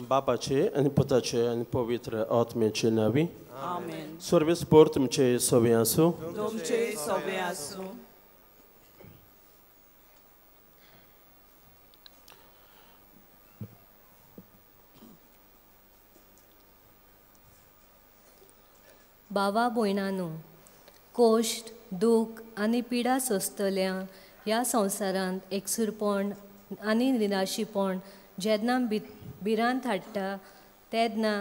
बापाचे आनी पुताचे आनी पवित्र आत्म्याचे नांवी आमेन. सर्वेस्पोर तुमचे सवे आसूं. तुमचे सवे आसूं. बाबा भयणांनो, कोश्ट, दूख आनी पिडा सोंसतल्या ह्या संवसारांत एकसुरपण आनी निराशीपण जेन्ना भिरांत हाडटा तेन्ना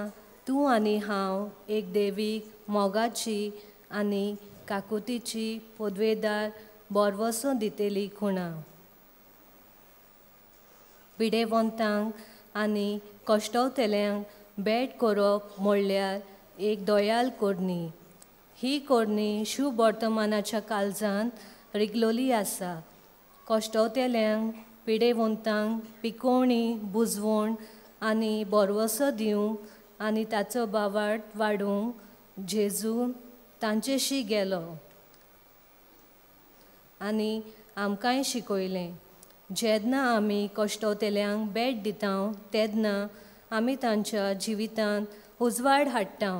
तूं आनी हांव एक देवीक मोगाची आनी काकुतीची पदवेदार बोरवसो दितली खुणा. पिडेवंतांक आनी कश्टवतल्यांक भेट करप म्हणल्यार एक दयाल करणी. ही करणी शुभ वर्तमानाच्या काळजांत रिगलोली आसा. कश्टवतल्यांक, पिडेवंतांक पिकोवणी, बुजवण आनी भरवसो दिवंक आनी ताचो बावाट वाडोवंक जेजू तांचेशी गेलो आनी आमकांय शिकयलें. जेन्ना आमी कश्टवतल्यांक भेट दिता तेन्ना आमी तांच्या जिवितांत उजवाड हाडटा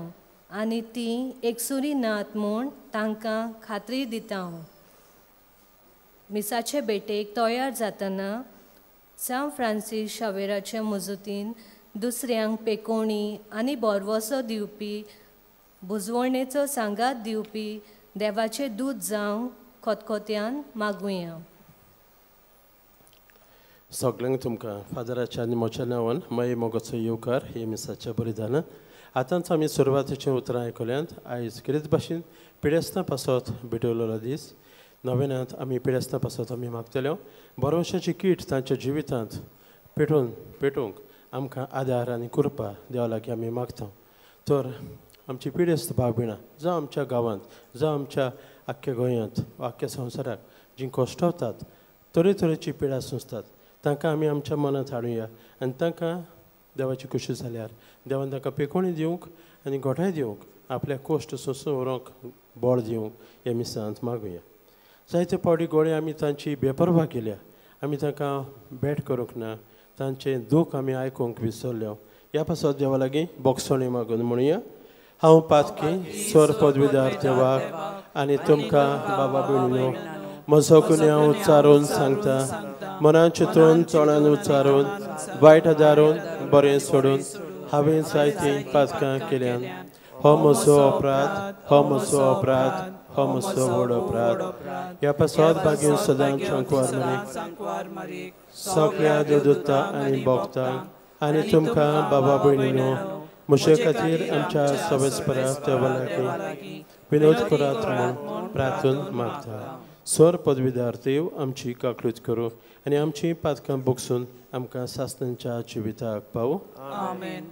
आनी तीं एकसुरी नात म्हूण तांकां खात्री दिता. मिसाचे भेटेक तयार जातना सांत फ्रांसीस शावेराचे मजतीन दुसऱ्यांक पेकोवणी आनी भरवसो दिवपी, बुजवणेचो सांगात दिवपी देवाचे दूत जावंक खतखत्यान मागुया. सगळ्यांक तुमकां फादराच्या आनी म्हज्या नांवान माई मोगाचो येवकार हे मिसाच्या बलिदानान. आतांच आमी सुरवातेचीं उतरां आयकल्यांत. आयज खेरीत भाशेन पिडेस्तां पासत भेटवलेलो दीस. नवेनांत आमी पिडेस्तां पासत आमी मागतल्यो भरवशाची कीट तांच्या जिवितांत पेटोवंक आमकां आदार आनी कृपा देवा लागीं आमी मागता. तर आमची पिडेस्त भाव भयणां जावं आमच्या गांवांत, जावं आमच्या आख्ख्या गोंयांत, आख्ख्या संवसाराक जीं कश्टवतात, तरेतरेची पिडा सोंसतात, तांकां आमी आमच्या मनांत हाडुया आनी तांकां देवाची खुशी जाल्यार देवान तांकां पेकोवणी दिवंक आनी घोटाय दिवंक, आपल्या कोश्ट सोंसून व्हरूंक बळ दिवंक ह्या मिसांत मागुया. जायते फावटी गोळे आमी तांची बेपर्वा केल्या, आमी तांकां भेट करूंक ना, तांचें दूख आमी आयकूंक विसरल्यो. ह्या पासत देवा लागीं बोगसणी मागून म्हणुया. हांव पातकी स्वर पदवीदार देवाक आनी तुमकां बाबा भयणीनो म्हजो गुन्यांव उच्चारून सांगता. मनान चिंतून, चोणान उच्चारून, वायट आदारून, बरें सोडून हांवें जायतीं पातकां केल्यान. हो म्हजो अपराध, हो म्हजो अपराध, हो म्हजो व्हड अपराध. ह्या पासत बागीन सदांच सांकवार मरीक, सगळ्या देवदूता आनी भक्तांक आनी तुमकां बाबा भयणीनो म्हजे खातीर आमच्या सवेस्परा देवा लागीं विनोद करात म्हूण प्रार्थन मागता. स्वर पदवीदार देव आमची काकळूत करूं आनी आमची पातकां बोगसून आमकां सासणाच्या जिविताक पावूं. आमेन.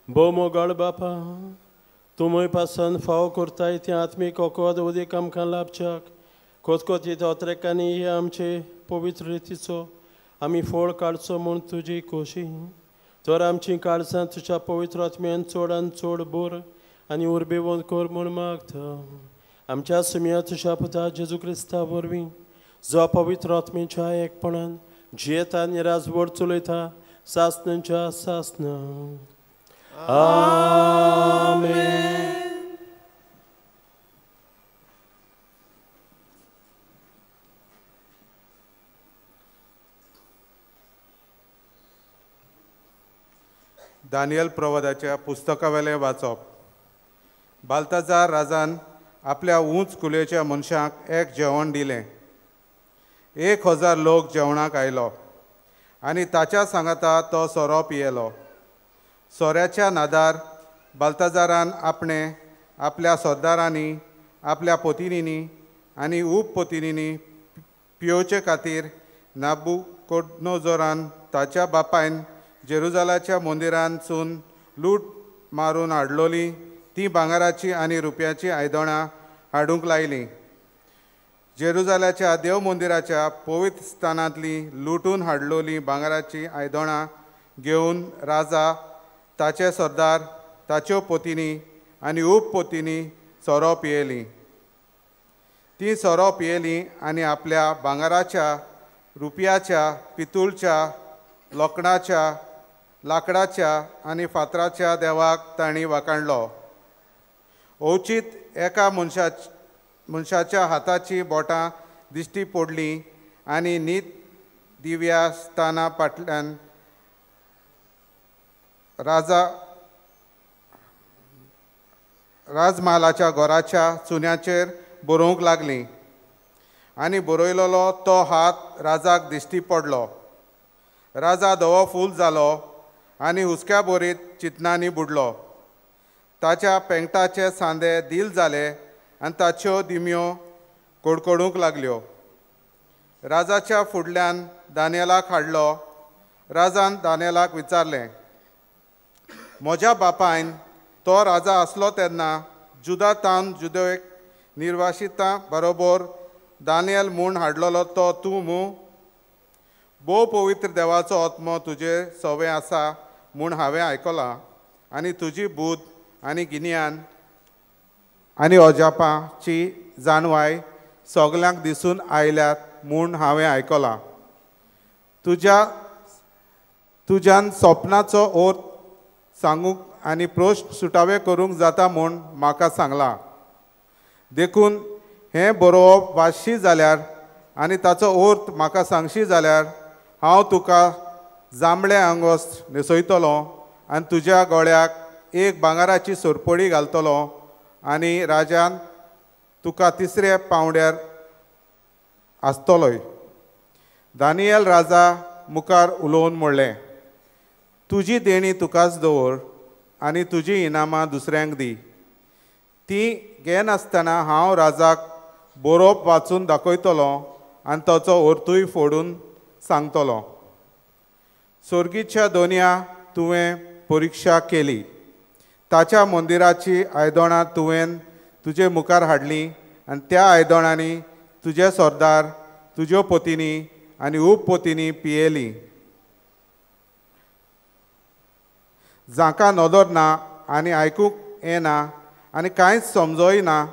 भोव मोगाळ बापा, तुमय पासून फाव करताय तें आत्मीक वखद उदीक आमकां लाभच्याक खोतखोतीत अत्रेकांनी हे आमचे पवित्र रितीचो आमी फोळ काडचो म्हूण तुजी खोशी. तर आमची काळजां तुज्या पवित्र आत्म्यान चडान चड बोर आनी उर्बेवंत कर म्हूण मागता. आमच्या सुम्या तुज्या पुता जेजू क्रिस्ता वरवीं, जो पवित्र आत्म्याच्या एकपणान जियेता आनी राजवट चलयता सासणाच्या सासणा. आमेन. दानियल प्रवादाच्या पुस्तकावेलें वाचप. बाल्ताजार राजान आपल्या उंच कुलेच्या मनशांक एक जेवण दिलें. 1000 लोक जेवणाक आयलो आनी ताच्या सांगाता तो सोरो पियेलो. सोऱ्याच्या नादार बाल्ताजारान आपणे आपल्या सरदारांनी आपल्या पोतिनींनी आनी उपपोतिनींनी पियोवचे खातीर नाबुकोडनोजोरान ताच्या बापायन जेरुजालाच्या मंदिरांतसून लूट मारून हाडलोली ती भांगराची आनी रुपयाची आयदनां हाडूंक लायलीं. जेरुजालाच्या देव मंदिराच्या पवित्र स्थानांतली लुटून हाडलोली भांगराची आयदनां घेवन राजा ताचे सरदार ताच्यो पोतिनी आनी उपपोतिनी सोरो पियेलीं. ती सोरो पियेलीं आनी आपल्या भांगराच्या रुपयाच्या पितूळच्या लोखणाच्या लाकडाच्या आनी फातराच्या देवाक तांणी वाखाणलो. अवचीत एका मनशाच्या हाताची बोटां दिश्टी पडलीं आनी नीत दिव्या स्थाना फाटल्यान राजा राजम्हालाच्या घराच्या चुन्याचेर बरोवंक लागलीं आनी बरयलेलो तो हात राजाक दिश्टी पडलो. राजा धवो फूल जालो आनी हुसक्या बोरीत चिंतनांनी बुडलो. ताच्या पेंगटाचे सांदे दिल जाले आनी ताच्यो दिमयो कडकडूंक लागल्यो. राजाच्या फुडल्यान दानियलाक हाडलो. राजान दानियलाक विचारलें, म्हज्या बापायन तो राजा आसलो तेन्ना जुदा तावन जुदेक निर्वासितां बरोबर दानियल म्हूण हाडलेलो तो तूं मू? भोव पवित्र देवाचो आत्मो तुजे सवे आसा म्हूण हांवें आयकलां आनी तुजी बुद्द आनी गिन्यान आनी अजापाची जाणवाय सगल्यांक दिसून आयल्यात म्हूण हांवें आयकलां. तुज्यान सपनाचो अर्थ सांगूंक आनी प्रश्न सुटावे करूंक जाता म्हूण म्हाका सांगलां. देखून हें बरोवप वाचशी जाल्यार आनी ताचो अर्थ म्हाका सांगशी जाल्यार हांव तुका जांबळें आंगवस्त्र न्हेसयतलो आनी तुज्या गळ्याक एक भांगराची सरपळी घालतलो आनी राजान तुका तिसऱ्या पांवड्यार आसतलोय. दानियल राजा मुखार उलोवन म्हणलें, तुजी देणी तुकाच दवर आनी तुजी इनामां दुसऱ्यांक दी. ती घेनासतना हांव राजाक बरोवप वाचून दाखयतलो आनी ताचो अर्थूय फोडून सांगतलो. सोर्गीच्या दोनया तुवें परिक्षा केली, ताच्या मंदिराची आयदनां तुवें तुजे मुखार हाडलीं आनी त्या आयदनांनी तुजे सरदार तुज्यो पोतिनी आनी उपपोतिनी पियेली. जांकां नदर ना आनी आयकूंक येना आनी कांयच समजोय ना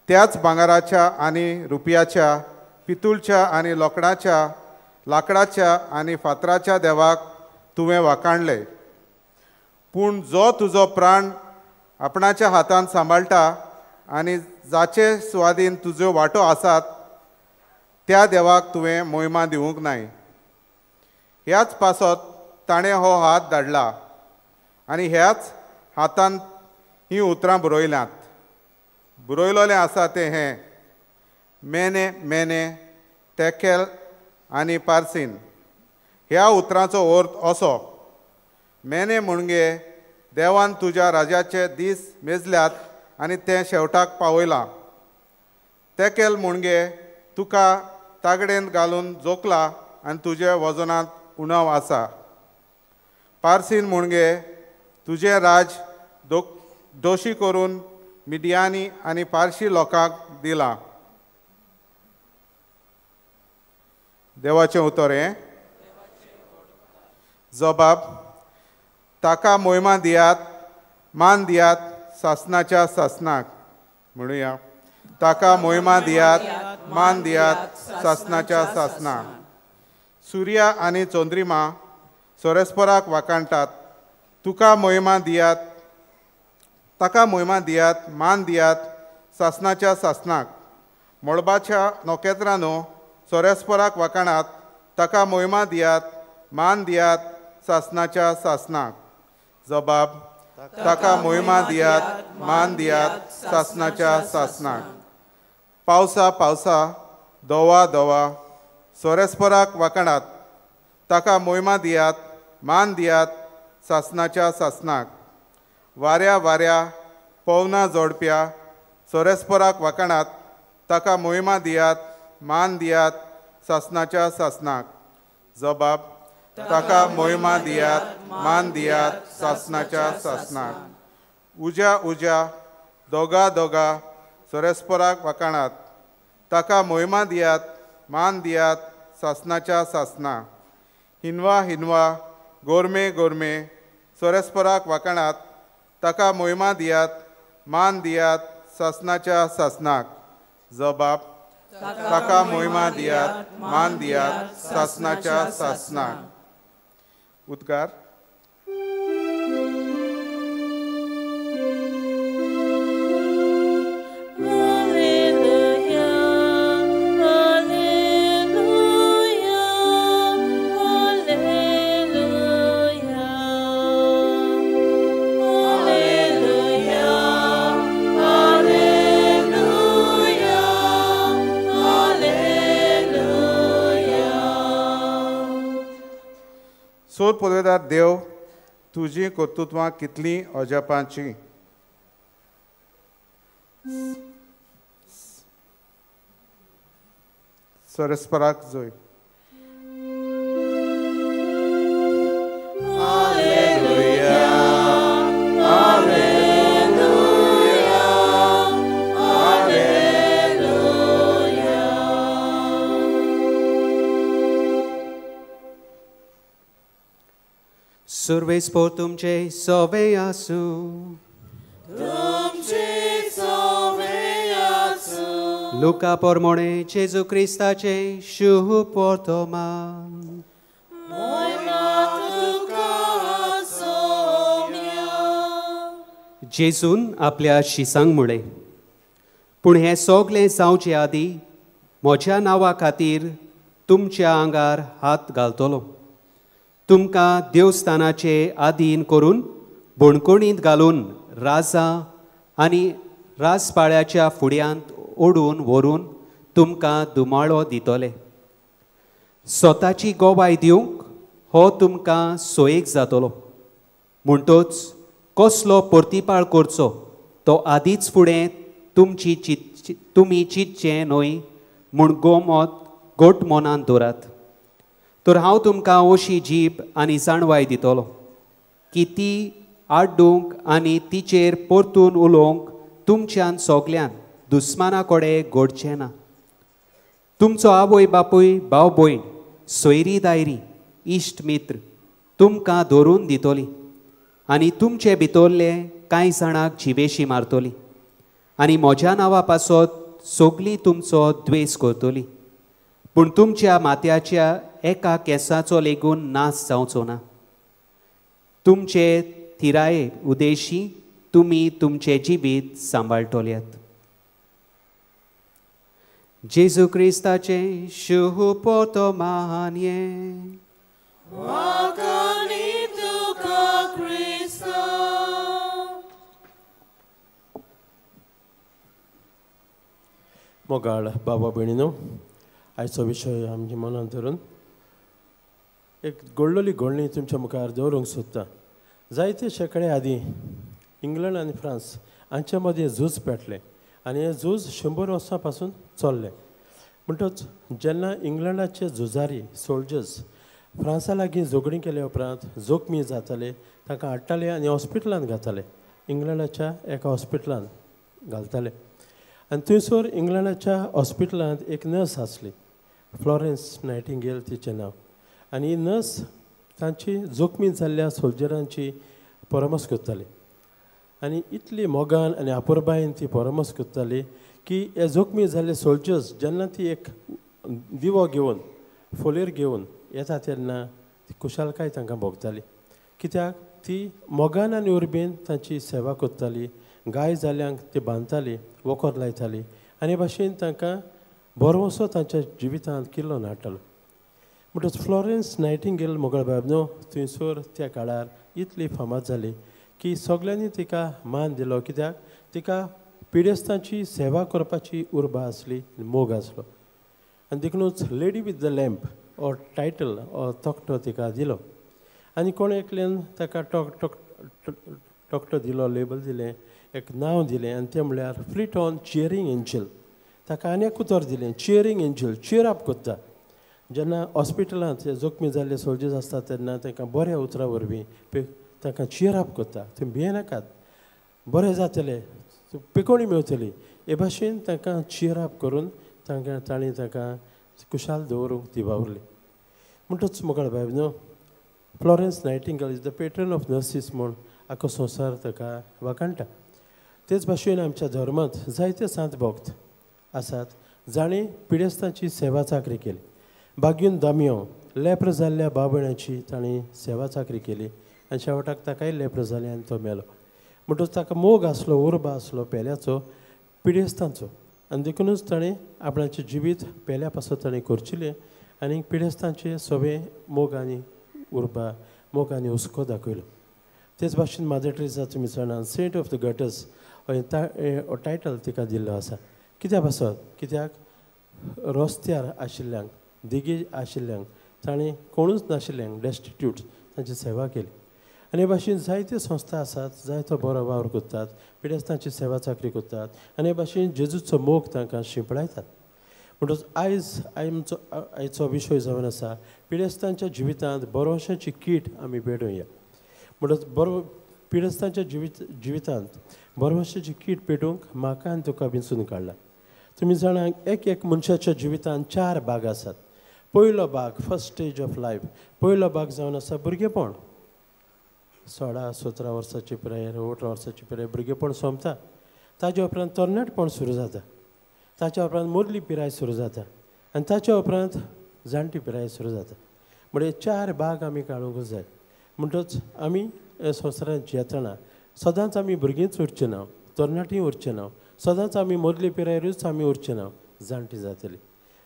त्याच भांगराच्या आनी रुपयाच्या पितूळच्या आनी लोखणाच्या लाकडाच्या आनी फातराच्या देवाक तुवें वाखाणलें. पूण जो तुजो प्राण आपणाच्या हातान सांबाळटा आनी जाचे सुवादीन तुज्यो वांटो आसात त्या देवाक तुवें मोहिमा दिवंक नाय. ह्याच पासत ताणें हो हात धाडला आनी ह्याच हातान हीं उतरां बरयल्यांत. बरयलेलें आसा तें हें, मेने मेने तेकेल आनी पार्सीन. ह्या उतरांचो अर्थ असो, मेने म्हणजे देवान तुज्या राजाचे दीस मेजल्यात आनी तें शेवटाक पावयलां. तेकेल म्हणजे तुका तागडेन घालून जोखला आनी तुज्या वजनांत उणाव आसा. पार्सीन म्हणजे तुजें राज दोशी करून मिडियानी आनी पारशी लोकांक दिलां. देवाचें उतर हें. जबाब, ताका मोहिमा दियात, मान दियात सासनाच्या सासनाक. म्हणुया, ताका मोहिमा दियात, मान दियात सासनाच्या सासनाक. सुर्या आनी चंद्रिमा सोरेस्पराक वाखाणटात. तुका मोहिमा दियात, ताका मोहिमा दियात, मान दियात सासनाच्या सासनाक. मळबाच्या नखेत्रांनो सोरेस्पराक वाखाणात. ताका मोहिमा दियात, मान दियात सासनाच्या सासनाक. जबाब, ताका मोहिमा दियात, मान दियात सासनाच्या सासनाक. पावसा पावसा, दोवा दोवा, सोरेस्पराक वाखाणात, ताका मोहिमा दियात, मान दियात सासनाच्या सासनाक। वाऱ्या वाऱ्या पवना जोडप्या सोरेस्पराक वाखाणात, ताका मोहिमा दियात, मान दियात सासनाच्या सासनाक। जबाब, ताका मोहिमा दियात, मान दियात सासनाच्या सासनाक। उज्या उज्या दोगा दोगा सोरेस्पराक वाखाणात, ताका मोहिमा दियात, मान दियात सासनाच्या सासना। हिनवा हिनवा गोरमे गोरमे सोरेस्पराक वाखाणात, ताका मोहिमा दियात, मान दियात सासनाच्या सासनाक। जबाब, ताका मोहिमा दियात, मान दियात सासनाच्या सासनाक। उद्गार। सोर पुरयदार देव, तुजी कर्तृत्वां कितलीं अजापांची। सरस्पराक जोय। सुर्वेस्पोर तुमचे सोवे आसूं, तुमचे सोवे आसूं। लुका पोरमोणे जेजू क्रिस्ताचे शुभ वर्तमान। जेजून आपल्या शिसांक म्हळें, पूण हें सगळें जावचे आदीं म्हज्या नांवा खातीर तुमच्या आंगार हात घालतलो, तुमकां देवस्थानाचे आधीन करून बणकोणींत घालून राजा आनी राजपाळ्याच्या फुड्यांत ओडून व्हरून तुमकां दुमाळो दितले। स्वताची गोवाय दिवंक हो तुमकां सोयेक जातलो। म्हणटोच कसलो प्रतिपाळ करचो तो आदींच फुडें तुमची तुमी चिंतचें न्हय म्हूण गोमत गोट मनांत दवरात। तर हांव तुमकां अशी जीब आनी जाणवाय दितलो की ती आड्डूंक आनी तिचेर परतून उलोवंक तुमच्यान सगल्यान दुस्माना कडेन घडचें ना। तुमचो आवय बापूय, भाव भयण, सोयरी दायरी, इश्ट मित्र तुमकां धरून दितली आनी तुमचे भितरले कांय जाणांक जिवेशी मारतली आनी म्हज्या नांवा पासत सगळीं तुमचो द्वेस करतली। पूण तुमच्या माथ्याच्या एका केंसाचो लेगून नाश जावचो ना। तुमचे थिराये उदेशी तुमी तुमचें जिवीत सांबाळटल्यात। जेजू क्रिस्ताचें शुभ वर्तमान हें। मोगाळ बाबा भयणीनो, आयचो विशय आमच्या मनांत धरून एक घडलेली घडणी तुमच्या मुखार दवरूंक सोदता। जायते शेंकडे आदीं इंग्लंड आनी फ्रांस हांच्या मदीं झूज पेटलें आनी हें झूज 100 वर्सां पासून चल्लें। म्हणटच जेन्ना इंग्लंडाचे झुजारी सोल्जर्स फ्रांसा लागीं झगडीं केल्या उपरांत जोखमी जाताले, तांकां हाडटाले आनी हॉस्पिटलांत घाताले, इंग्लंडाच्या एका हॉस्पिटलांत घालताले। आनी थंयसर इंग्लंडाच्या हॉस्पिटलांत एक नर्स आसली, फ्लॉरेन्स नायटिंगेल तिचें नांव। आनी ही नर्स तांची जोखमी जाल्ल्या सोल्जरांची परामर्श करताली आनी इतली मोगान आनी आपुरबायेन ती परामर्श करताली की हे जोखमी जाल्ले सोल्जर्स जेन्ना ती एक दिवो घेवन फोलेर घेवन येता तेन्ना ती खुशालकाय तांकां भोगताली, कित्याक ती मोगान आनी उर्बेन तांची सेवा करताली, गाय जाल्ल्यांक ती बांदताली, वखद लायताली आनी भाशेन तांकां भरवंसो तांच्या जिवितांत किल्लोन हाडटालो। म्हणटच फ्लॉरेन्स नायटिंगेल मोगळ बाब न्हू थंयसर त्या काळार इतली फामाद जाली की सगल्यांनी तिका मान दिलो, कित्याक तिका पिडेस्तांची सेवा करपाची उर्बा आसली, मोग आसलो। आनी देखूनच लेडी विथ the lamp हो टायटल हो तकटो तिका दिलो. आनी कोण एकल्यान ताका तकटो दिलो, लेबल दिलें, एक नांव दिलें आनी तें म्हणल्यार फ्लिट ऑन चियरींग एंजल. ताका आनी एक उतर दिलें, चियरींग एंजल, चियर अप करता. जेन्ना हॉस्पिटलांत जखमी जाल्ले सोल्जर्स आसता तेन्ना तांकां बऱ्या उतरां वरवीं तांकां चियर अप करता, तुमी भियेनाकात, बरें जातलें, पिकोणी मेवतली, हे भाशेन तांकां चियर अप करून तांकां तांणी तांकां खुशाल दवरूंक ती वावरली. म्हणटच मोगाळ भाय न्हू, Florence Nightingale is the patron of nurses म्हूण आख्खो संवसार ताका वाखाणटा. तेच भाशेन आमच्या धर्मांत जायते सांत भक्त आसात जाणीं पिडेस्तांची सेवा चाकरी केली. बागीन दामियो लेप्र जाल्ल्या बाबण्याची तांणी सेवा चाकरी केली आनी शेवटाक ताकाय लेप्र जालें आनी तो मेलो. म्हणटच ताका मोग आसलो, उर्बा आसलो पेल्याचो, पिडेस्तांचो, आनी देखूनच ताणें आपणाचें जिवीत पेल्या पासत ताणें करचिलें आनी पिडेस्तांचे सगळे मोग आनी उर्बा, मोग आनी हुस्को दाखयलो. तेच भाशेन मादर टेरेसा तुमी जाणा सेंट ऑफ the gutters हो टायटल तिका दिल्लो आसा. कित्या पासत? कित्याक रस्त्यार आशिल्ल्यांक, देगी आशिल्ल्यांक, ताणें कोणूच नाशिल्ल्यांक, डेस्टिट्यूट, तांची सेवा केली. आनी हे भाशेन जायत्यो संस्था आसात, जायतो बरो वावर करतात, पिडेस्तांची सेवा चाकरी करतात आनी हे भाशेन जेजूचो मोग तांकां शिंपडायतात. म्हणटच आयज आमचो आयचो विशय जावन आसा पिडेस्तांच्या जिवितांत बरोवशाची कीट आमी पेटोवया. म्हणटच बरो पिडेस्तांच्या जिवितांत बरोवशाची कीट पेटोवंक म्हाका आनी तुका विंचून काडला. तुमी जाणा एक एक मनशाच्या जिवितांत चार भाग आसात. पयलो भाग, फर्स्ट स्टेज ऑफ लायफ, पयलो भाग जावन आसा भुरगेपण. 16-17 वर्साची पिरायेर, 18 वर्साची पिरायेर भुरगेपण सोंपता. ताच्या उपरांत तरणाटपण सुरू जाता, ताच्या उपरांत मदली पिराय सुरू जाता आनी ताच्या उपरांत जाणटी पिराय सुरू जाता. म्हणजे चार भाग आमी काडूंक जाय. म्हणटच आमी संवसारांत जियेतना सदांच आमी भुरगींच उरचें ना, तरणाटीं उरचें ना, सदांच आमी मदले पिरायेरूच आमी उरचें ना, जाणटी जातली.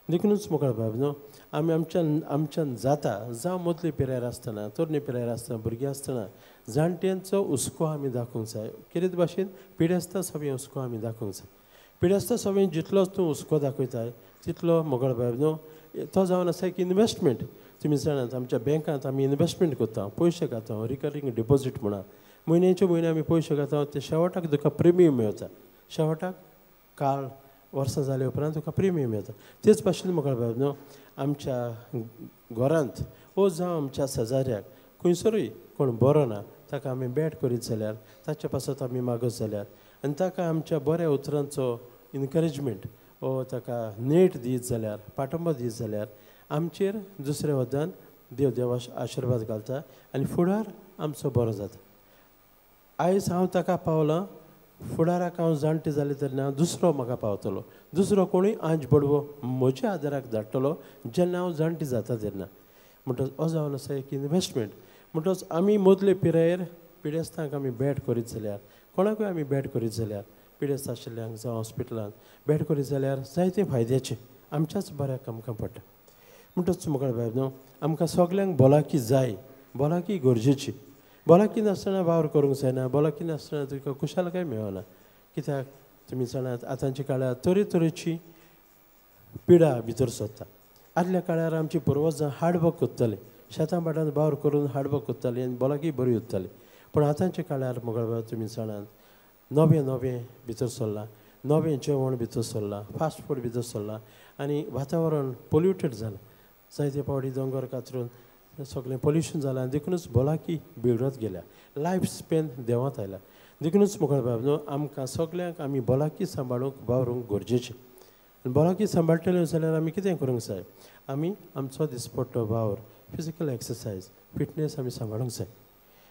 देखूनच मुखार बाब न्हू, आमी आमच्यान जाता जावं मदले पिरायेर आसतना, तरणे पिरायेर आसतना, भुरगीं आसतना जाणट्यांचो हुस्को आमी दाखोवंक जाय. कितें भाशेन पिडेस्तां सगळें हुस्को आमी दाखोवंक जाय. पिडेस्तां सगळें जितलो तूं हुस्को दाखयताय तितलो मोगाळ बाब न्हू तो जावन आसा एक इनवेस्टमेंट. तुमी जाणात आमच्या बँकांत आमी इनवेस्टमेंट करता, पयशे घालता, रिकरींग डिपोजीट म्हणा, म्हयन्याचे म्हयने आमी पयशे घालता, ते शेवटाक तुका प्रिमियम मेळटा. शेवटाक काळ वर्सां जाले उपरांत तुका प्रिमियम येता. तेच भाशेन मोगाळ बाब न्हू, आमच्या घरांत ओ जावं आमच्या शेजाऱ्याक खंयसरूय कोण बरो ना ताका आमी बेट करीत जाल्यार, ताच्या पासत आमी मागत जाल्यार आनी ताका आमच्या बऱ्या उतरांचो इनकरेजमेंट ओ ताका नेट दीत जाल्यार, पाठिंबो दीत जाल्यार आमचेर दुसऱ्या वदान देव देव आशिर्वाद घालता आनी फुडार आमचो बरो जाता. आयज हांव ताका पावलां, फुडाराक हांव जाणटें जालें तेन्ना दुसरो म्हाका पावतलो, दुसरो कोणूय आंज बडवो म्हज्या आदाराक धाडटलो जेन्ना हांव जाणटें जाता तेन्ना. म्हणटच हो जावन आसा एक इनवेस्टमेंट. म्हणटच आमी मदले पिरायेर पिडेस्तांक आमी भेट करीत जाल्यार, कोणाकूय आमी भेट करीत जाल्यार, पिडेस्त आशिल्ल्यांक जावं हॉस्पिटलांत भेट करीत जाल्यार जायते फायद्याचें आमच्याच बऱ्याक आमकां पडटा. म्हणटच मुखार बाब न्हू, आमकां सगल्यांक भलायकी जाय, भलायकी गरजेची. भलायकी नासतना वावर करूंक जायना, भलायकी नासतना तुका खुशालकाय मेळना. कित्याक तुमी जाणात आतांच्या काळार तरेतरेची पिडा भितर सरता. आदल्या काळार आमची पुर्वजां हार्डवर्क करताले, शेतां भाटांत वावर करून हार्डवर्क करताली आनी भलायकी बरी उरताली. पूण आतांच्या काळार मोगाळ बाब तुमी जाणात नवें नवें भितर सरलां, नवें जेवण भितर सरलां, फास्ट फूड भितर सरलां आनी वातावरण पोल्युटेड जालां. जायते फावटी दोंगर कातरून सगळें पोल्युशन जालां आनी देखूनच भलायकी बिगडत गेल्या, लायफ स्पेन देंवत आयला. देखूनच मुखार बाब न्हू, आमकां सगल्यांक आमी भलायकी सांबाळूंक वावरूंक गरजेचें. आनी भलायकी सांबाळटले जाल्यार आमी कितें करूंक जाय, आमी आमचो दिसपट्टो वावर, फिजिकल एक्सरसायज, फिटनेस आमी सांबाळूंक जाय.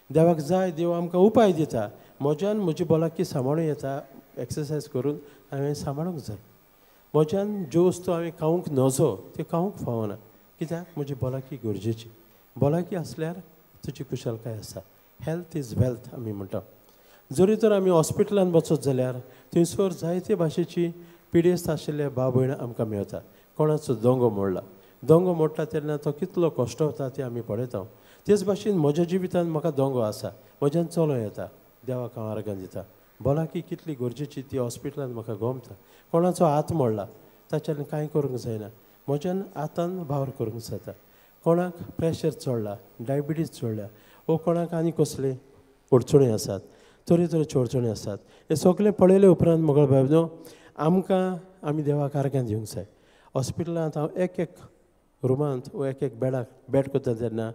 देवाक जाय, देव आमकां उपाय दिता, म्हज्यान म्हजी भलायकी सांबाळूं येता, एक्सरसायज करून हांवें सांबाळूंक जाय. म्हज्यान ज्यो वस्तू हांवें खावंक नजो त्यो खावंक फावना, कित्याक म्हजी भलायकी गरजेची. भलायकी आसल्यार तुजी कुशलकाय आसा. हेल्थ is wealth आमी म्हणटा. जरी तर आमी हॉस्पिटलांत वचत जाल्यार थंयसर जायते भाशेची पिडेस्त आशिल्ले भाव भयणां आमकां मेळटा. कोणाचो दोंगो मोडला, दोंगो मोडटा तेन्ना तो कितलो कश्टवता तें आमी पळयता. तेच भाशेन म्हज्या जिवितांत म्हाका दोंगो आसा, म्हज्यान चलों येता, देवाक हांव आर्गां दिता. भलायकी कितली गरजेची ती हॉस्पिटलांत म्हाका गोमता. कोणाचो हात मोडला ताच्यान कांय करूंक जायना, म्हज्यान आतान वावर करूंक जाता. कोणाक प्रेशर चडला, डायबिटीज चडल्या वो कोणाक आनी कसले अडचणी आसात, तरेतरेच्यो अडचणी आसात. हें सगळें पळयले उपरांत मोगळ भाव आमकां आमी देवाक आर्गां दिवंक जाय. हॉस्पिटलांत हांव एक एक रुमांत वो एक एक बेडाक बेड करता तेन्ना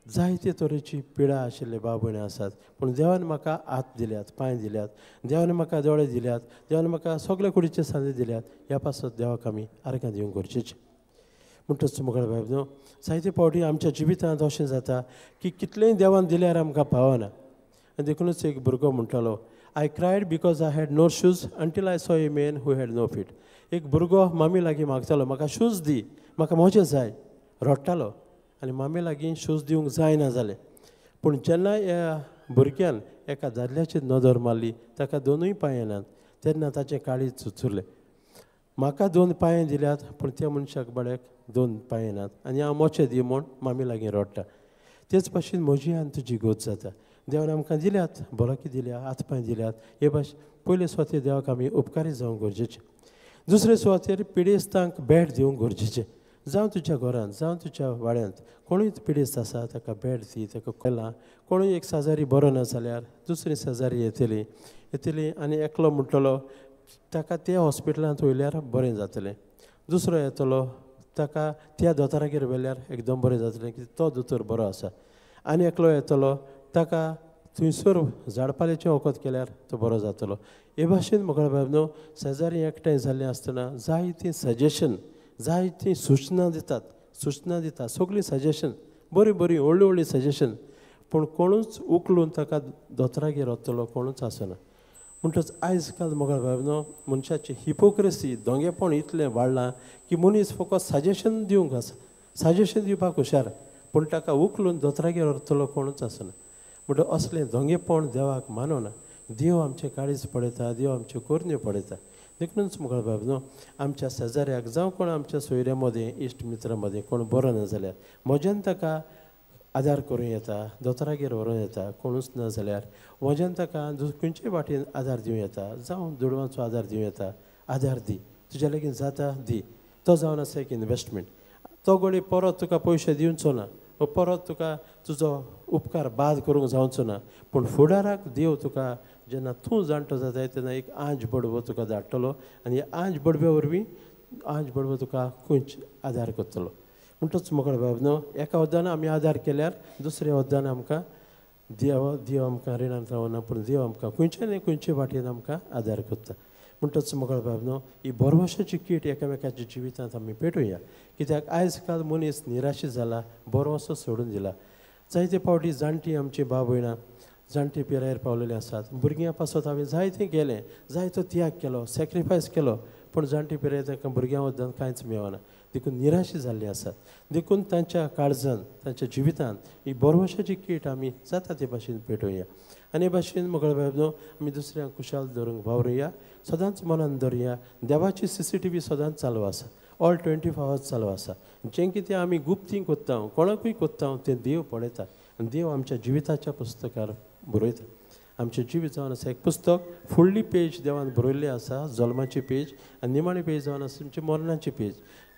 जायते तरेची पिडा आशिल्ले भाव भयणी आसात, पूण देवान म्हाका हात दिल्यात, पांय दिल्यात, देवान म्हाका दोळे दिल्यात, देवान म्हाका सगळे कुडीचे सांदे दिल्यात. ह्या पासत देवाक आमी आर्गां दिवंक गरजेचें. म्हणटच मोगळ भाव न्हू जायते फावटी आमच्या जिवितांत अशें जाता की कितलेंय देवान दिल्यार आमकां पावना. आनी देखूनच एक भुरगो म्हणटालो, I cried because I had no shoes until I saw a man who had no feet. एक भुरगो मामी लागीं मागतालो, म्हाका शूज दी, म्हाका मोजे जाय, रडटालो आनी मामी लागीं शूज दिवंक जायना जालें. पूण जेन्ना ह्या भुरग्यान एका दादल्याची नदर मारली, ताका दोनूय पांय येनात, तेन्ना ताचें काळीज चुचुरलें. म्हाका दोन पांय दिल्यात पूण त्या मनशाक बड्याक दोन पांय येनात आनी हांव मोचे दी म्हूण मामी लागीं रडटा. तेच भाशेन म्हजी आनी तुजी गोत जाता. देवान आमकां दिल्यात, भलायकी दिल्या, हात पांय दिल्यात. हे भाशेन पयले सुवातेर देवाक आमी उपकारी जावंक गरजेचें. दुसरे सुवातेर पिडेस्तांक भेट दिवंक गरजेचें. जावं तुज्या घरांत, जावं तुज्या वाड्यांत कोणूय पिडेस्त आसा ताका भेट दी, ताका कळना. कोणूय एक शेजारी बरो ना जाल्यार दुसरी शेजारी येतली येतली आनी एकलो म्हणटलो ताका त्या हॉस्पिटलांत वयल्यार बरें जातलें, दुसरो येतलो ताका त्या दोतोरागेर व्हेल्यार एकदम बरें जातलें की तो दोतोर बरो आसा, आनी एकलो येतलो ताका थंयसर झाडपाल्याचें वखद केल्यार तो बरो जातलो. हे भाशेन मोगळ बाब न्हू शेजारी एकठांय जाल्लें आसतना जायतीं सजेशन, जायतीं सुचना दितात, सुचना दितात, सगळीं सजेशन बरीं बरीं व्हडलीं व्हडलीं सजेशन, पूण कोणूच उखलून ताका दोतोरागेर वतलो कोणूच आसना. म्हणटच आयज काल मोगळ बाब न्हू मनशाची हिपोक्रेसी, दोंगेपण इतलें वाडलां की मनीस फकत सजेशन दिवंक आसा, सजेशन दिवपाक हुशार, पूण ताका उखलून दोतोरागेर व्हरतलो कोणूच आसना. म्हणटच असलें दोंगेपण देवाक मानवना. देव आमचें काळीज पळयता, देव आमच्यो करण्यो पळयता. देखूनच मोगळ बाब न्हू आमच्या शेजाऱ्याक जावं कोण आमच्या सोयऱ्या मदें, इश्ट मित्रां मदें कोण बरो ना जाल्यार म्हज्यान ताका आदार करूं येता, दोतोरागेर व्हरूं येता. कोणूच ना जाल्यार म्हज्यान ताका खंयच्याय वाटेन आदार दिवं येता, जावं दुडवांचो आदार दिवं येता. आदार दी, तुज्या लागीं जाता दी. तो जावन आसा एक इनवेस्टमेंट. तो घडये परत तुका पयशे दिवचो ना वो परत तुका तुजो उपकार बाद करूंक जावचो ना, पूण फुडाराक देव तुका जेन्ना तूं जाणटो जाताय तेन्ना एक आंज बडवो तुका धाडटलो आनी आंज बडव्या वरवीं आंज बडवो तुका खंयच आदार करतलो. म्हणटच मोगळ बाब न्हू एका वद्दान आमी आदार केल्यार दुसऱ्या वद्दान आमकां देव देव आमकां रिणांत रावना, पूण देव आमकां खंयचे न्हय खंयचे वाटेन आमकां आदार करता. म्हणटच मोगळ बाब न्हू ही भरवशाची कीट एकामेकाच्या जिवितांत आमी पेटोवया. कित्याक आयज काल मनीस निराशी जाला, भरवसो सोडून दिला. जायते फावटी जाणटी आमची भाव भयणां जाणटी पिरायेर पावलेली आसात. भुरग्यां पासत हांवें जायतें केलें, जायतो त्याग केलो, सॅक्रिफायस केलो, पूण जाणटी पिरायेर तांकां भुरग्यां वद्दान कांयच मेळना, देखून निराशी जाल्ली आसात. देखून तांच्या काळजान, तांच्या जिवितांत ही भरवशाची कीट आमी जाता ते भाशेन पेटोवया. आनी हे भाशेन मोगळ बाब न्हू आमी दुसऱ्यांक खुशाल दवरूंक वावरुया, सदांच मनान दवरुया. देवाची CCTV सदांच चालू आसा, ऑल 24 आवर्स चालू आसा. जें कितें आमी गुप्तीं कोत्ता, कोणाकूय कोत्ता, तें देव पळयता आनी देव आमच्या जिविताच्या पुस्तकार बरयता. आमचें जिवीत जावन आसा एक पुस्तक, फुडली पेज देवान बरयल्ली आसा, जल्माची पेज, आनी निमाणी पेज जावन आसा आमची मरणाची पेज.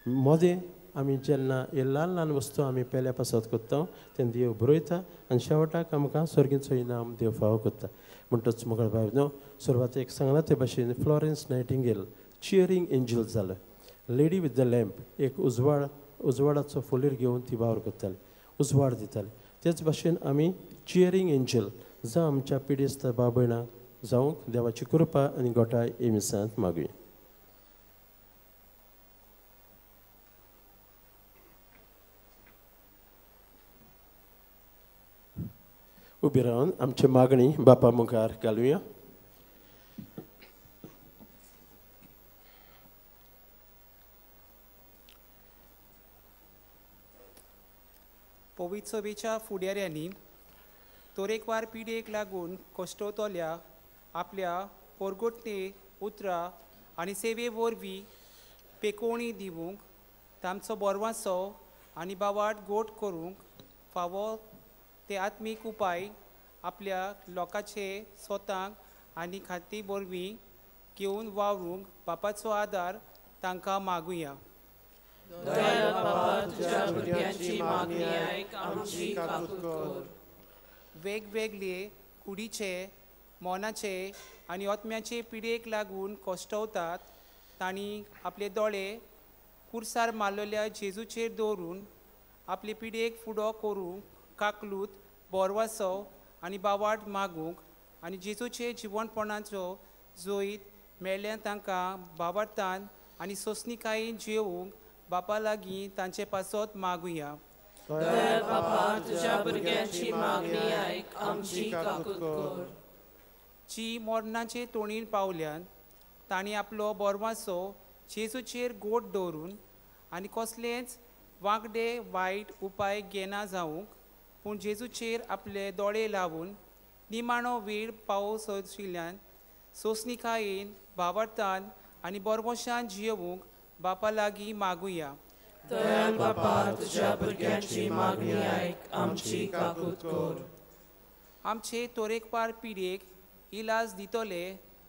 मदें आमी जेन्ना हे ल्हान ल्हान वस्तू आमी पेल्या पासत कोत्ता तेन्ना देव बरयता आनी शेवटाक आमकां सर्गीचो इनाम देव फावो करता. म्हणटच मोगळ बाब न्हू सुरवातेक सांगलां ते भाशेन फ्लॉरेन्स नायटिंगेल चियरींग एंजल जालें. लेडी विथ the lamp, एक उजवाड, उजवाडाचो फोलीर घेवन ती वावर करताली, उजवाड दिताली. तेच भाशेन आमी चियरींग एंजल जावं आमच्या पिडेस्त भाव भयणांक जावंक देवाची कृपा आनी गोठाय हे मिसांत मागुया. उबी रावन आमची मागणी बापा मुखार घालुया. पवित्र सभेच्या फुडाऱ्यांनी तरेकवार पिडेक लागून कश्टवतल्या आपल्या पोरगोटणे उतरां आनी सेवे वरवीं पेकोवणी दिवंक तांचो बरवासो आनी बावाट गोट करूंक फावो ते आत्मीक उपाय आपल्या लोकांचे स्वताक आनी खाती वरवीं घेवन वावरूंक बापाचो आदार तांकां मागुया. दयाळ बापा तुझ्या भुरग्यांची मागणी आयक, आमची काकूत कर. वेगवेगळे कुडीचे, मनाचे आनी आत्म्याचे पिडेक लागून कश्टवतात तांणी आपले दोळे कुर्सार मारलेल्या जेजूचेर दवरून आपले पिडेक फुडो करूंक काकलूत बोरवासो आनी बावाट मागूंक आनी जेजूचे जिवनपणाचो जैत मेळ्ळ्यान तांकां बावार्थान आनी सोंसणिकायेन जियोवंक बापा लागीं तांचे पासत मागुया. दयाळ बापा तुझ्या भुरग्यांची मागणी आयक, आमची काकूत कर. जी मरणाचे तोणीर पावल्यान तांणी आपलो बोरवासो जेजूचेर गोट दवरून आनी कसलेच वांगडे वायट उपाय घेना जावंक पूण जेजूचेर आपले दोळे लावन निमाणो वेळ पावस आशिल्ल्यान सोंसणिकायेन भावार्थान आनी बोरवशान जियोवंक बापा लागीं मागुया. दयाळ बापा तुझ्या भुरग्यांची मागणी आयक, आमची काकूत कर. आमचे तरेकवार पिडेक इलाज दितले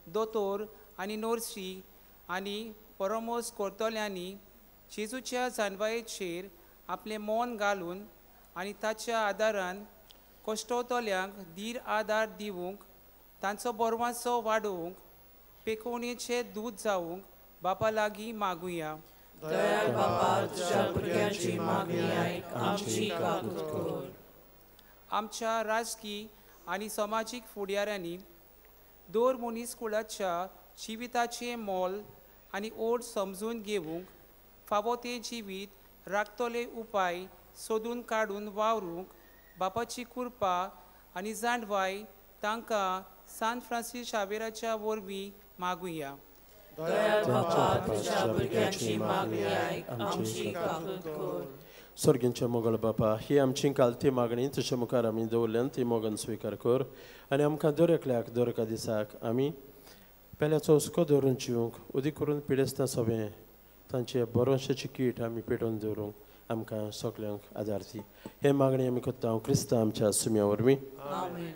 दोतोर आनी नर्सी आनी परामर्श करतल्यांनी जेजूच्या जानवायेचेर आपलें मन घालून आनी ताच्या आदारान कश्टवतल्यांक धीर आदार दिवंक तांचो बोरवासो वाडोवंक पेकोवणेचें दूद जावंक बापा लागीं मागुया. दयाळ बापा तुझ्या भुरग्यांची मागणी आयक, आमची काकूत कर. आमच्या राजकी आनी समाजीक फुडाऱ्यांनी दर मनीस कुळाच्या जिविताचें मोल आनी ओड समजून घेवंक फावो तें जिवीत राखतले उपाय सोदून काडून वावरूंक बापाची कृपा आनी जाणवाय तांकां सान फ्रांसीस शावेराच्या वरवीं मागुया. दयाळ बापा तुझ्या भुरग्यांची मागणी आयक, आमची काकूत कर. स्वर्गींच्या मोगल बापा, ही आमची कालती मागणी तुज्या मुखार आमी दवरल्यान ती मोगन स्विकार कर आनी आमकां दर एकल्याक दर एका दिसाक आमी पेल्याचो हुस्को दवरून जिवंक उदीक करून पिडेस्तां सगळें तांचे बरोवशाची कीट आमी पेटोवन दवरूंक आमकां सगल्यांक आदार दी. हे मागणी आमी करता क्रिस्तांव आमच्या सुम्या वरवीं. आमेन.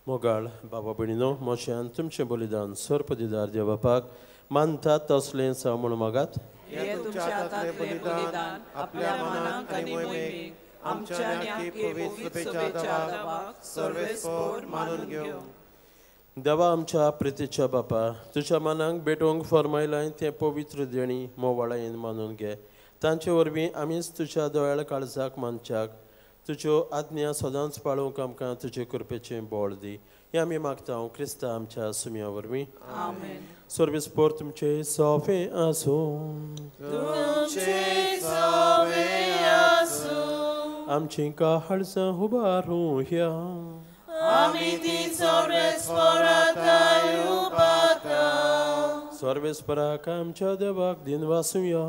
मोगाळ बाबा भयणीनो, मोशान तुमचें बलिदान सर्पदिदार देव बापाक मानतात तसलें जावं म्हूण मागात. तुमच्या हातांतलें बलिदान आपल्या मनाक आनी मोहिमेक आमच्या पवित्र सभेच्या देवाक सर्वेस्पोर मानून घेवं. देवा आमच्या प्रितीच्या बापा, तुज्या मनाक भेटोवंक फर्मायलां तें पवित्र देणी मोवाळायेन मानून घे. तांचे वरवीं आमीच तुज्या दोळ्या काळजाक मानच्याक तुज्यो आज्ञा सदांच पाळोवंक आमकां तुजे कृपेचें बळ दी. हें आमी मागता क्रिस्ता आमच्या सुम्या वरवीं. आमेन. सर्वेस्पोर तुमचे सोफे आसूं. आमची काळजां उबारूं ह्या सर्वेस्पराक आमच्या देवाक दिनवासुया.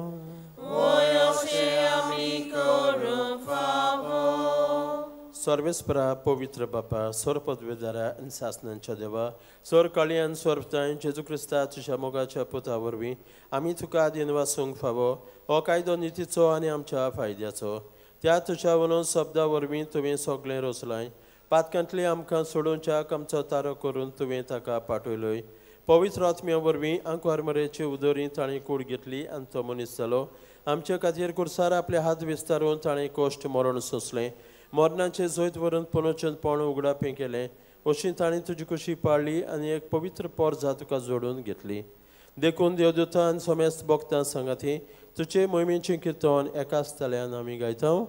सर्वेस्परा पवित्र बापा, सर्वपदवेदारा आनी सासनांच्या देवा, सर काळयान सर्वताय जेजू क्रिस्ता तुज्या मोगाच्या पुता वरवीं आमी तुका दिनवासूंक फावो हो कायदो नितीचो आनी आमच्या फायद्याचो. त्या तुज्या वनून शब्दा वरवीं तुवें सगळें रचलां. पातकांतली आमकां सोडोवच्याक आमचो तारो करून तुवें ताका पाठयलोय. पवित्र आत्म्या वरवीं आंकवार मरेचे उदरी ताणें कूड घेतली आनी तो मनीस जालो. आमच्या खातीर कुर्सार आपले हात विस्तारून ताणें कश्ट मरण सोंसलें. मरणाचें जैत व्हरून पुनर्चनपण उगडापें केलें. अशी ताणें तुजी कुशी पाळ्ळी आनी एक पवित्र पोरजा तुका जोडून घेतली. देखून देवदूतान समेस्त भक्तां सांगाती तुजे मोहिमेचें किर्तन एकाच ताळ्यान आमी गायता.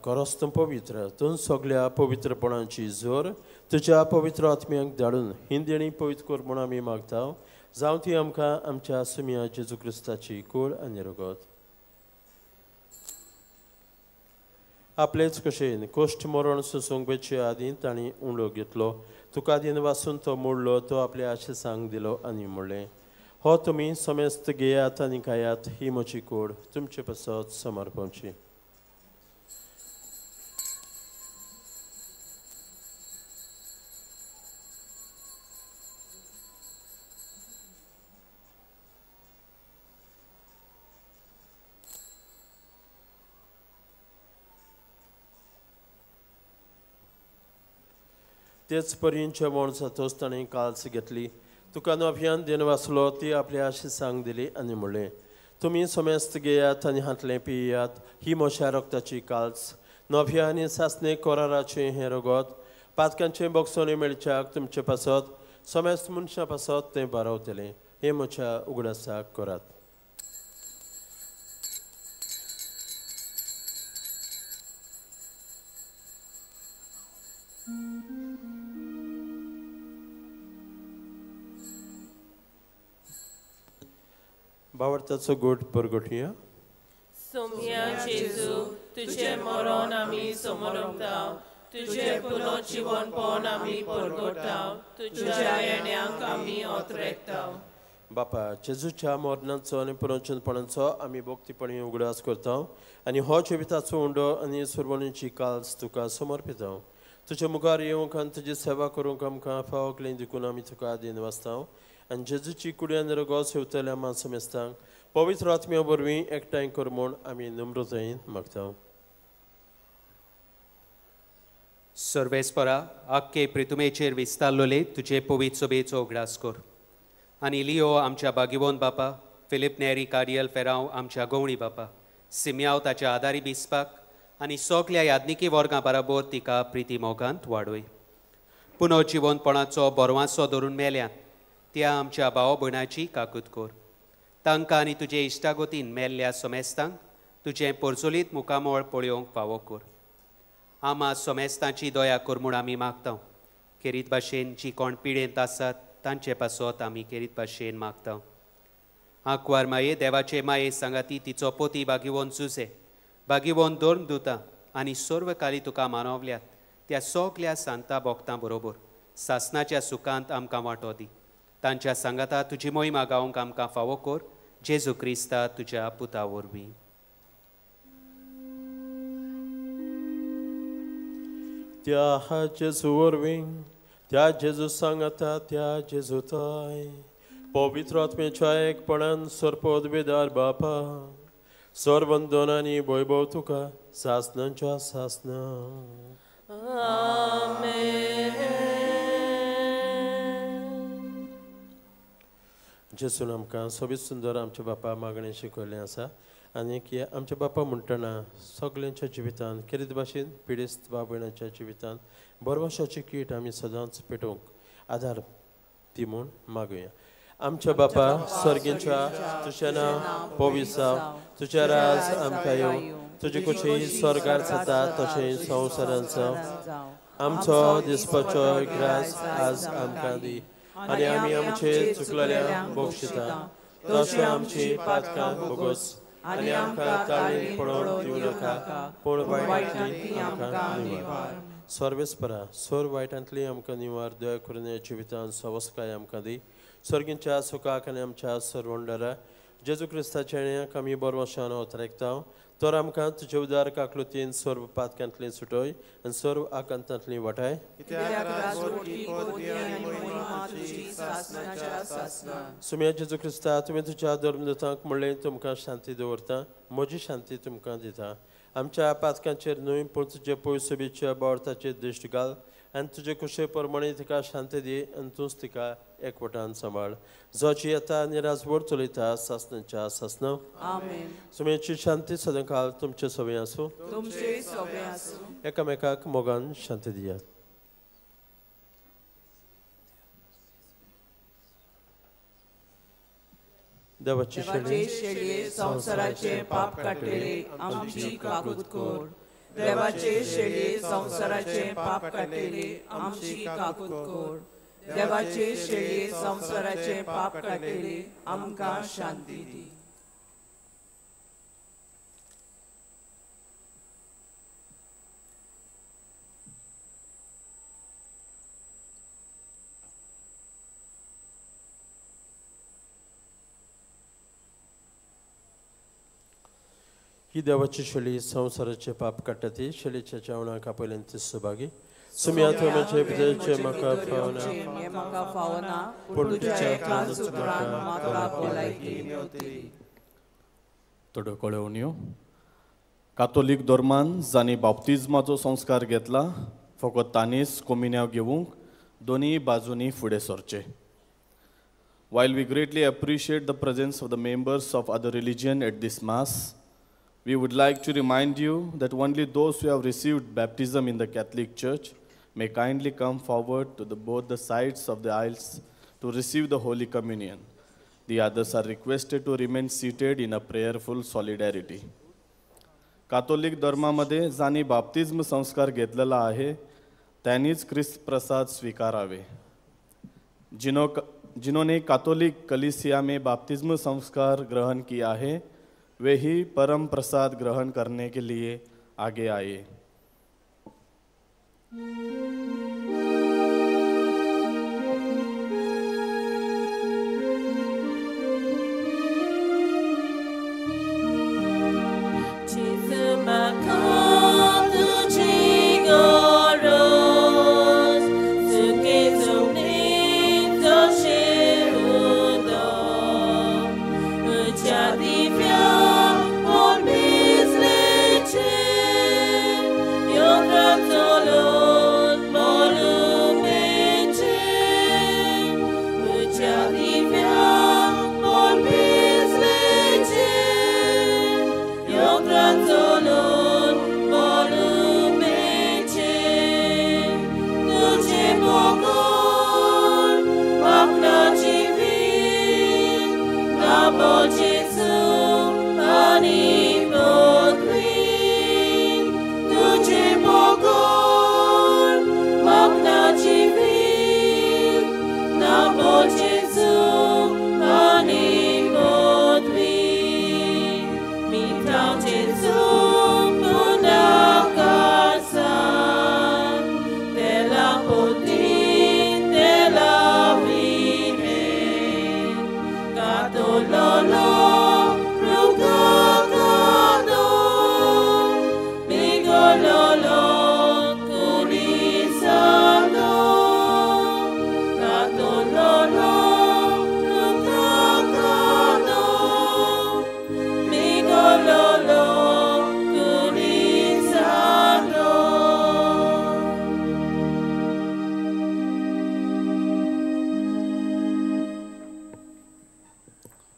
खरोच तूं पवित्र, तूं सगल्या पवित्रपणाची जोर तुज्या पवित्र आत्म्यांक धाडून हिंदेणी पवित्र कर म्हूण आमी मागता. जावं ती आमकां आमच्या सुम्या जेजू क्रिस्ताची कूड आनी रगत. आपलेच कशेन कश्ट मरण सोंसूंक वेचे आदीं तांणी उंडो घेतलो. तुका दिन वासून तो मोडलो, तो आपल्या आशेसांक दिलो आनी म्हणलें, हो तुमी समेस्त घेयात आनी खायात, ही म्हजी कूड तुमचे पासत समर्पणची. तेच परीन जेवण जातच ताणें काल्स घेतली. तुका नव्यान दिन वाचलो, ती आपल्या आशिसांक दिली आनी म्हणलें, तुमी समेस्त घेयात आनी हांतलें पियात, ही म्हज्या रक्ताची काल्स. नव्या आनी सासणे कराराचें हें रगत पातकांचें बगसोने मेळच्याक तुमचे पासत समेस्त मनशां पासत तें बारावतलें. हें म्हज्या उगडासाक करात. बावडताचो गोट परगटया. सोम्या जेजू, तुझे मरण आमी समरमता, तुझे पुनर्जीवनपण आमी परगटा, तुझ्या येण्याक आमी अत्रेकता. बापा, जेजूच्या मरणाचो आनी पुनर्जीवनपणाचो आमी भक्तीपणी उगडास करता आनी हो जिविताचो उंडो आनी सुरवणीची काल्स तुका समर्पिता. तुजे मुखार येवंक आनी तुजी सेवा करूंक आमकां फावकलें देखून आमी तुका दिन वाचता. आनी जेजूची कुडी आनी रगत सेवतल्या मानसमेस्तांक पवित्र आत्म्या वरवीं एकठांय कर म्हूण आमी नम्रतायेन मागता. सर्वेस्परा, आख्खे प्रितुमेचेर विस्तारलोले तुजे पवित्र सभेचो उगडास कर आनी लियो आमच्या बागिवोन बापा, फिलीप नेरी कार्डियल फेरांव आमच्या गवणी बापा, सिमयाव ताच्या आदारी बिस्पाक आनी सगल्या यादनिकी वर्गां बराबर तिका प्रिती मोगांत वाडय. पुनर्जिवनपणाचो बरवांसो धरून मेल्यात त्या आमच्या भाव भयणाची काकूत कर. तांकां आनी तुजे इश्टागतीन मेल्ल्या सोमेस्तांक तुजें पोरजोलीत मुखामळ पळोवंक फावो कर. आमा सोमेस्तांची दया कर म्हूण आमी मागता. खेरीत भाशेन जी कोण पिडेंत आसात तांचे पासत आमी खेरीत भाशेन मागता. आंकवार माये देवाचे माये सांगाती तिचो पोती बागिवोन जुजे बागिवोन धर्म दुता आनी सर्वकाली तुका मानवल्यात त्या सगल्या सांता भक्तां बरोबर सासनाच्या सुखांत आमकां वांटो दी. तांच्या सांगाता तुजी मोहिमा गावंक आमकां फावो कर. जेजू क्रिस्ता तुज्या पुता वरवीं. त्या जेजू वरवीं, त्या जेजू सांगाता, त्या जेजू ताय पवित्र आत्म्याच्या एकपणान सर्पोदवेदार बापा सर्वंदन आनी वैभव तुका सासनाच्या सासना. आमेन. जेजून आमकां सोबीत सुंदर आमच्या बापा मागणें शिकयल्लें आसा आनी आमच्या बापा म्हणटना सगल्यांच्या जिवितांत खेरीत भाशेन पिडेस्त बाबयणाच्या जिवितांत बरवशाची कीट आमी सदांच पेटोवंक आदार ती म्हूण मागुया. आमच्या बापा सर्गींच्या, तुजें नांव पवित्र जावं, तुजें राज आमकां येवं, तुजी कुशी स्वर्गार जाता तशें संवसारांत जावं. आमचो दिसपाचो ग्रास आज आमकां दी आनी आमी आमचे चुकलेल्यांक बक्षिता तशें आमची पातकां भोगोस आनी आमकां ताळीन पडोवन दिवं नाका, पूण वायटांतली आमकां निवार. सर्वेस्परा सर्व वायटांतली आमकां निवार, दया करून ह्या जिवितांत सवस्काय आमकां दी. सर्गींच्या सुखाक आनी आमच्या सर्वंडरा जेजू क्रिस्ताच्या येण्याक आमी बरवशान अवतरेकता, तर आमकां तुजे उदार काकलुतीन सर्व पातकांतली सुटय आनी सर्व आकांतांतली वाटाय. सुम्या जेजू क्रिस्ता, तुवें तुज्या धर्मदूतांक म्हणलें तुमकां शांती दवरता, म्हजी शांती तुमकां दिता. आमच्या पातकांचेर न्हय पूण तुजे पयसुबीच्या बोर्ताचेर दृश्ट घाल आनी तुजे कुशे प्रमाणे तिका शांती दी आनी तूंच तिका एकवटान सांबाळ, जो येता आनी राजवट चलयता सासणाच्या सासणां. सुमेची शांती सदांकाल तुमचे सवय आसूं. एकामेकाक मोगान शांती दियात. देवाची शेळये संवसाराचे पाप काडटले आमची काकूत कर. देवाचे शेळये संवसाराचे पाप काडटले आमची काकूत कर. देवाचे शेळये संवसाराचे पाप काडटले आमकां शांती दी. ही देवाची शेळी संवसाराचे पाप काडटा ती शेळीच्या जेवणाक आपयल्यान ती सहभागी. सुम्या तुमचे भितरचे म्हाका फावना, पूण तुज्या एकाच उतरान म्हाका भलायकी मेवतली. थोड्यो कळोवण्यो. कातोलीक धर्मान जांणी बाप्तिज्माचो संस्कार घेतला फकत तांणीच कोमिन्यांव घेवंक दोनूय बाजूंनी फुडें सरचें. While we greatly appreciate the presence of the members of other religion at this mass, we would like to remind you that only those who have received baptism in the Catholic Church may kindly come forward to both the sides of the aisles to receive the Holy Communion. The others are requested to remain seated in a prayerful solidarity. Catholic धर्मामध्ये जांणी बाप्तिज्म संस्कार घेतलेला आहे त्यांनीच ख्रिस्त प्रसाद स्वीकारावे. जिन्होंने Catholic कलीसिया में बाप्तिज्म संस्कार ग्रहण किया है वे ही परम प्रसाद ग्रहण करने के लिए आगे आए.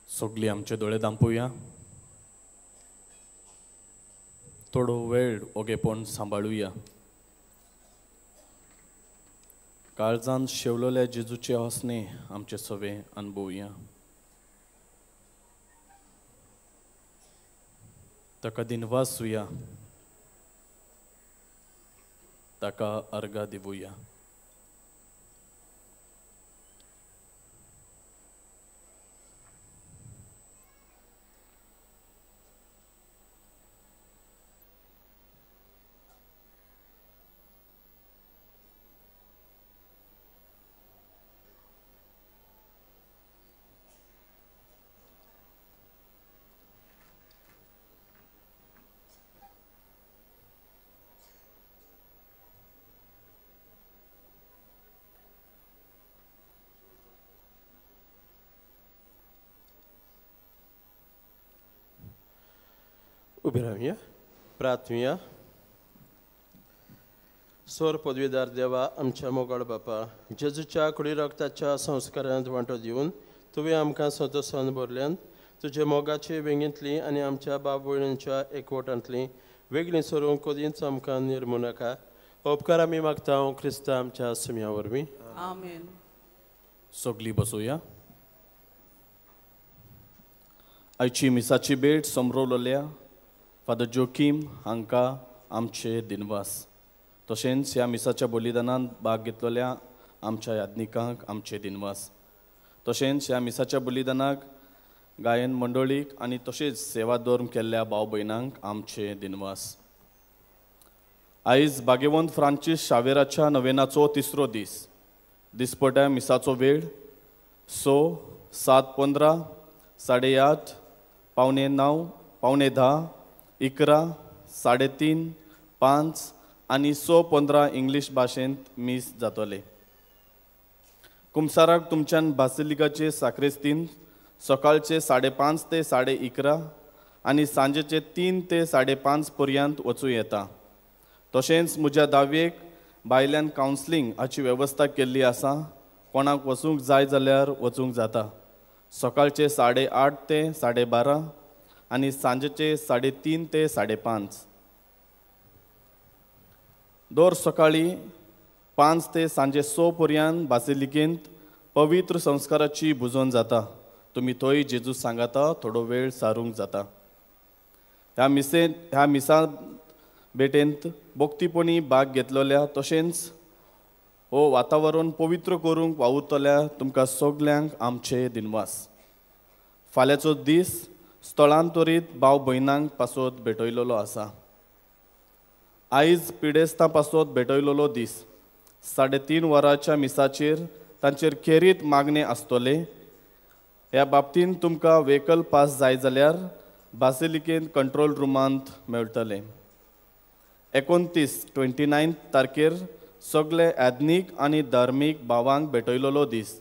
सगळीं आमचे दोळे दांपुया, थोडो वेळ ओगेपण सांबाळुया. काळजान शेवलेल्या जेजूचे हसणे आमचे सवे अनुभवया. ताका दिनवासुया, ताका अर्घा दिवया. उबी रावया, प्रार्थुया. सोर पदवीदार देवा, आमच्या मोगाळ बापा, जेजूच्या कुडी रक्ताच्या संस्कारांत वांटो दिवन तुवें आमकां संतोसान भरल्यान तुजे मोगाचे वेंगेंतली आनी आमच्या बाप भयणींच्या एकवटांतली वेगळीं सरूंक कदींच आमकां निर्मू नाका. उपकार आमी मागता क्रिस्ता आमच्या सुम्या वरवीं. आमेन. सगळीं बसोया. आयची मिसाची भेट समरोवलेल्या फादर जोकीम हांकां आमचे दिनवास. तशेंच ह्या मिसाच्या बलिदानांत भाग घेतलेल्या आमच्या याज्ञिकांक आमचे दिनवास. तशेंच ह्या मिसाच्या बलिदानाक गायन मंडळीक आनी तशेंच सेवा धर्म केल्ल्या भाव भयणांक आमचे दिनवास. आयज भाग्यवंत फ्रांसीस शावेराच्या नवेनाचो तिसरो दीस. दिसपट्या मिसाचो वेळ 6, 7:15, 8:30, 8:45, 9:45, 11, 3:30, 5 आनी 6:15 इंग्लीश भाशेंत मीस जातले. कुमसाराक तुमच्यान बासिलिकाचे साक्रिस्तीन सकाळचे 5:30 ते 11:30 आनी सांजेचे 3 ते 5:30 पर्यंत वचूं येता. तशेंच म्हज्या दाव्येक भायल्यान कावन्सिलींग हाची वेवस्था केल्ली आसा. कोणाक वचूंक जाय जाल्यार वचूंक जाता. सकाळचे 8:30 ते 12:30 आनी सांजेचे 3:30 ते 5:30. दर सकाळी 5 ते सांजे 6 पर्यंत बासिलिकेंत पवित्र संस्काराची भुजोवन जाता. तुमी थंय जेजू सांगाता थोडो वेळ सारूंक जाता. ह्या मिसा भेटेंत भक्तीपणी भाग घेतलेल्या तशेंच हो वातावरण पवित्र करूंक वावुरतल्या तुमकां सगल्यांक आमचे दिनवास. फाल्यांचो दीस स्थलांतरीत भाव भयणांक पासत भेटयलेलो आसा. आयज पिडेस्तां पासत भेटयलेलो दीस. 3:30 वरांच्या मिसाचेर तांचेर खेरीत मागणें आसतलें. ह्या बाबतींत तुमकां व्हेकल पास जाय जाल्यार बासिलिकेंत कंट्रोल रुमांत मेळटलें. 29 तारखेर सगळे याज्ञीक आनी धार्मीक भावांक भेटयलेलो दीस.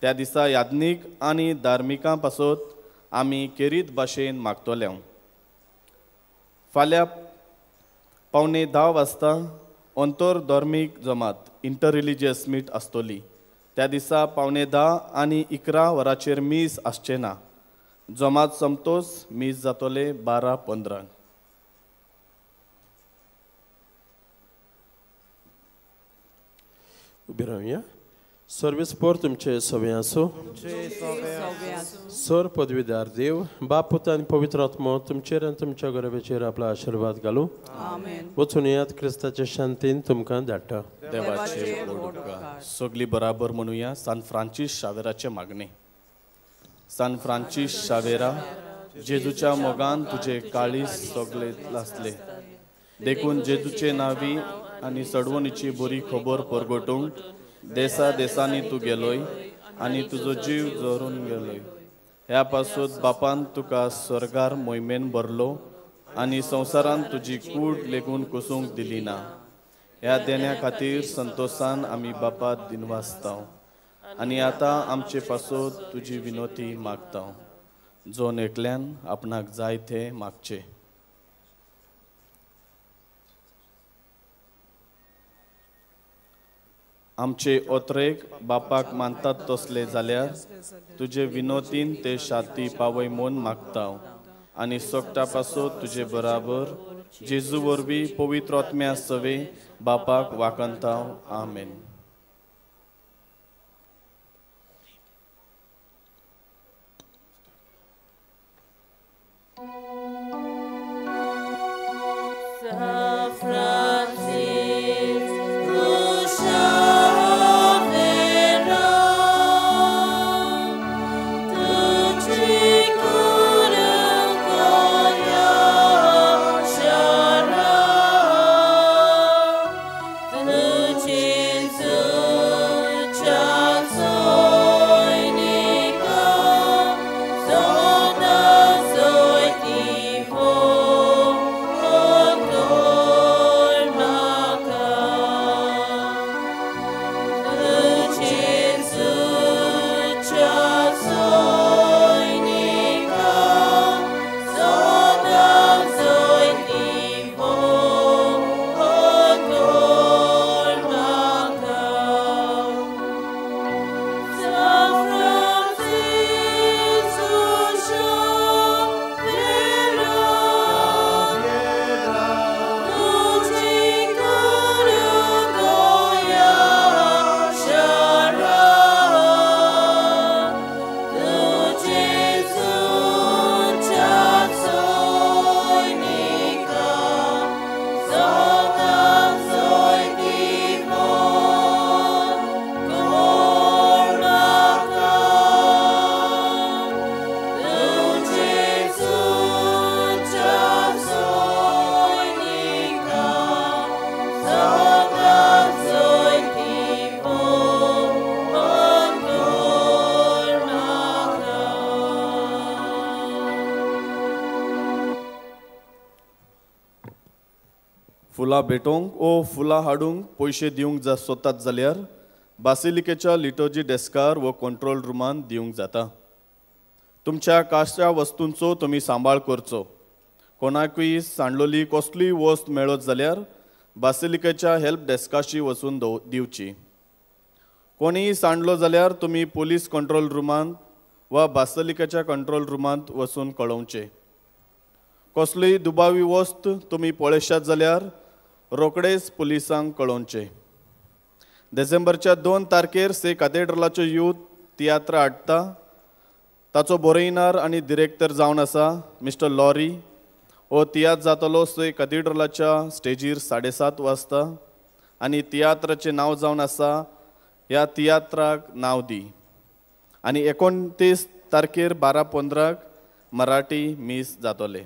त्या दिसा याज्ञीक आनी धार्मिकां पासत आमी खेरीत भाशेन मागतले. फाल्यां 9:45 वाजता अंतर धर्मीक जमात इंटर रिलिजियस मीट आसतली. त्या दिसा 9:45 आनी 11 वरांचेर मीस आसचें ना. जमात सोमतोच मीस जातले 12:15. उबी रावया. सर्वीस पोर तुमचे सवे आसूं. सर पदवीदार देव बाप पुत आनी पवित्र आत्मो तुमचेर आनी तुमच्या गरबेचेर आपलो आशिर्वाद घालूं. वचून येयात. क्रिस्ताचे शांतीन तुमकां धाडटा. देवाचे उपकार. सगळीं बराबर म्हणुया सान फ्रांसीस शावेराचे मागणें. सान फ्रांसीस शावेरा, जेजूच्या मोगान तुजे काळीज सगळे लासले, देखून जेजूचे नांवी आनी सडवणीची बरी खबर परगटूंक देसा देसांनी तूं गेलोय आनी तुजो जीव जरून गेलोय. ह्या पासून बापान तुका स्वर्गार मोहिमेन भरलो आनी संवसारान तुजी कूड लेगून कोसूंक दिली ना. ह्या देण्या खातीर संतोसान आमी बापात दिनवासता आनी आतां आमचे पासून तुजी विनोती मागता. जोन एकल्यान आपणाक जाय तें मागचें. आमचे ओत्रेक बापाक मानतात तसले जाल्यार तुजे विनोतीन ते शांती पावय म्हूण मागता आनी सोगटा पासून तुजे बराबर जेजू वरवीं पवित्र आत्म्या सवे बापाक वाकंता. आमेन. फुलां भेटोवंक ओ फुलां हाडूंक पयशे दिवंक जा सोदतात जाल्यार बासिलिकेच्या लिटर्जी डेस्कार वो कंट्रोल रुमान दिवंक जाता. तुमच्या काश्या वस्तूंचो तुमी सांबाळ करचो. कोणाकूय सांडलोली कसलीय वस्त मेळत जाल्यार बासिलिकेच्या हेल्प डेस्काशी वचून दिवची. कोणीय सांडलो जाल्यार तुमी पोलीस कंट्रोल रुमांत वा बासिलिकेच्या कंट्रोल रुमांत वचून कळोवचें. कसलीय दुबावी वस्त तुमी पळयशात जाल्यार रोखडेच पुलिसांक कळोवचें. डिसेंबरच्या 2 तारखेर से काथेड्रलाचो यूथ तियात्र हाडटा. ताचो बरयणार आनी डिरेक्टर जावन आसा मिस्टर लॉरी. हो तियात्र जातलो से काथेड्रलाच्या स्टेजीर 7:30 वाजता आनी तियात्राचें नांव जावन आसा ह्या तियात्राक नांव दी. आनी 29 तारखेर 12:15 मराठी मीस जातलें.